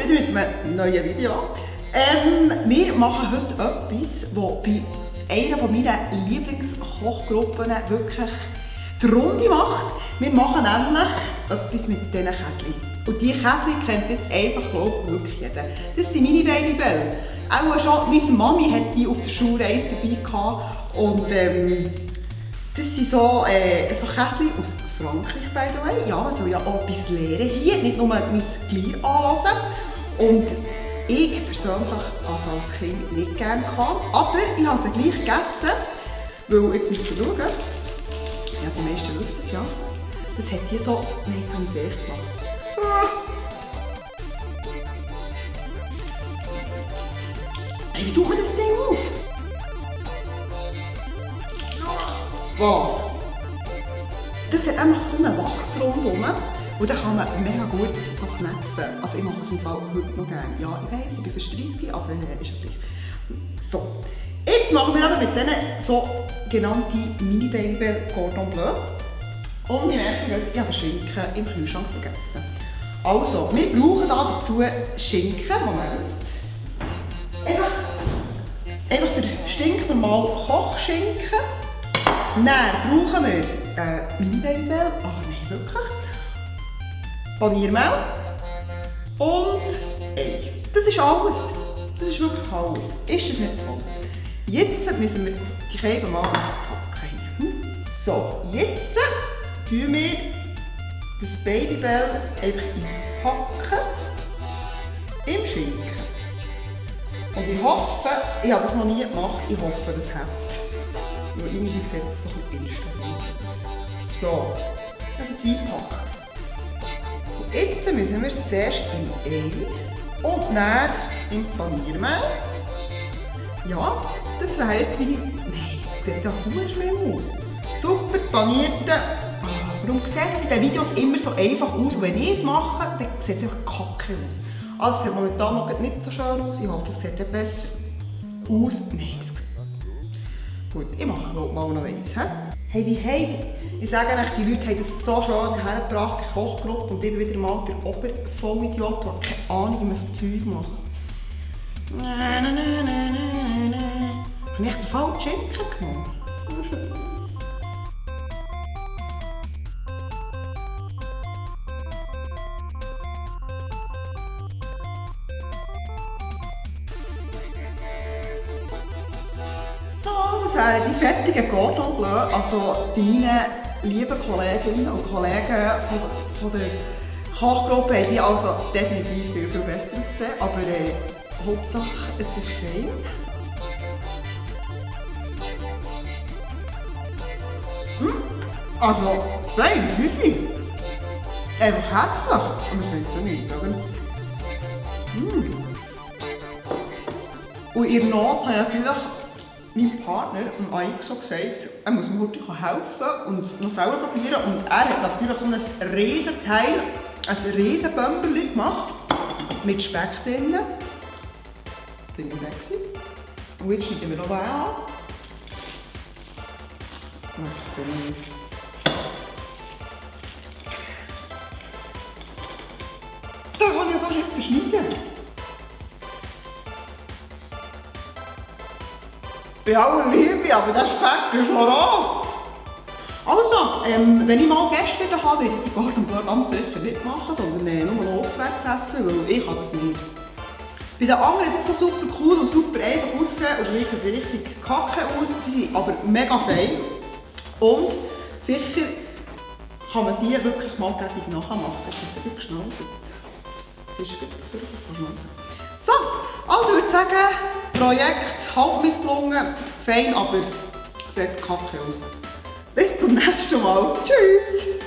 wieder mit einem neuen Video. Wir machen heute etwas, das bei einer meiner Lieblingskochgruppen wirklich die Runde macht. Wir machen nämlich etwas mit diesen Käsli. Und diese Käsli kennt jetzt einfach, glaube ich, wirklich jeder. Das sind meine Babybell. Auch schon meine Mami hat die auf der Schulreise dabei gehabt. Und das sind so Käsli aus Frankreich, by the way. Ja, man soll ja auch etwas lernen hier, nicht nur mein Glied anhören. Und ich persönlich habe es als Kind nicht gerne gehabt, aber ich habe sie gleich gegessen, weil jetzt müsst ihr schauen. Ja, die meisten wissen es ja. Das hat hier so, nein, jetzt habe ich es echt gemacht. Hey, wie tut man das Ding auf? Wow. Das hat einfach so einen Wachs rundherum. Und da kann man mega gut so knäpfen. Also ich mache es im Fall heute noch gerne. Ja, ich weiss, ich bin fast 30, aber ist ja gleich. So. Jetzt machen wir aber mit diesen so genannten Mini-Babybell Cordon Bleu. Und ich merke, ich habe den Schinken im Kühlschrank vergessen. Also, wir brauchen dazu Schinken. Moment. Einfach den stinknormalen Kochschinken. Dann brauchen wir Mini-Babybell. Ah nein, wirklich. Paniermehl und Ei. Das ist alles. Das ist wirklich alles. Ist das nicht toll? Jetzt müssen wir die Scheiben mal auspacken. So, jetzt tun wir das Babybell einfach einpacken im Schinken. Und ich hoffe, ich habe das noch nie gemacht, ich hoffe, das hat. Weil irgendwie sieht es so ein bisschen instabil aus. So, also jetzt einpacken. Jetzt müssen wir es zuerst im Ei und dann im Paniermehl. Ja, das wäre jetzt meine... Nein, das sieht ja gut schlimm aus. Super panierte... Warum sehen es in den Videos immer so einfach aus? Und wenn ich es mache, dann sieht es einfach kacke aus. Also es sieht momentan noch nicht so schön aus. Ich hoffe, es sieht besser aus. Nein, gut, ich mache mal noch eins. Hey, wie hey, ich sage euch, die Leute haben das so schön hergebracht, die Kochgruppe, und ich bin wieder mal der Obervollidiot, der keine Ahnung, wie man so Zeug macht. Habe ich den falschen Schinken genommen? Das wären die fertigen Cordon Bleu, also deine lieben Kolleginnen und Kollegen von der Kochgruppe haben die also definitiv viel besser ausgesehen, aber Hauptsache es ist fein. Also fein, süßig. Einfach hässlich, aber es heißt ja nicht, oder? Und in der Not habe ich natürlich mein Partner, dem Ike, so gesagt, er muss mir heute helfen und noch selber probieren. Und er hat natürlich so ein riesen Teil, ein riesen Bömperli gemacht, mit Speck drin. Finde ich sexy. Und jetzt schneiden wir noch einen an. Da kann ich ja fast nicht verschneiden. Bei aller Liebe, aber der Speck ist noch roh. Also, wenn ich mal Gäste wieder habe, werde ich die Cordon Bleu ganz sicher nicht machen, sondern nur auswärts essen, weil ich kann das nicht. Bei den anderen ist es so super cool und super einfach ausgesehen, und jetzt sehen sie richtig kacke aus. Sie sind aber mega fein. Und sicher kann man die wirklich mal gleich nachmachen. Das ist wirklich geschnallt. Jetzt ist es gut. So, also ich würde sagen, Projekt halb misslungen, fein, aber sieht kacke aus. Bis zum nächsten Mal. Tschüss!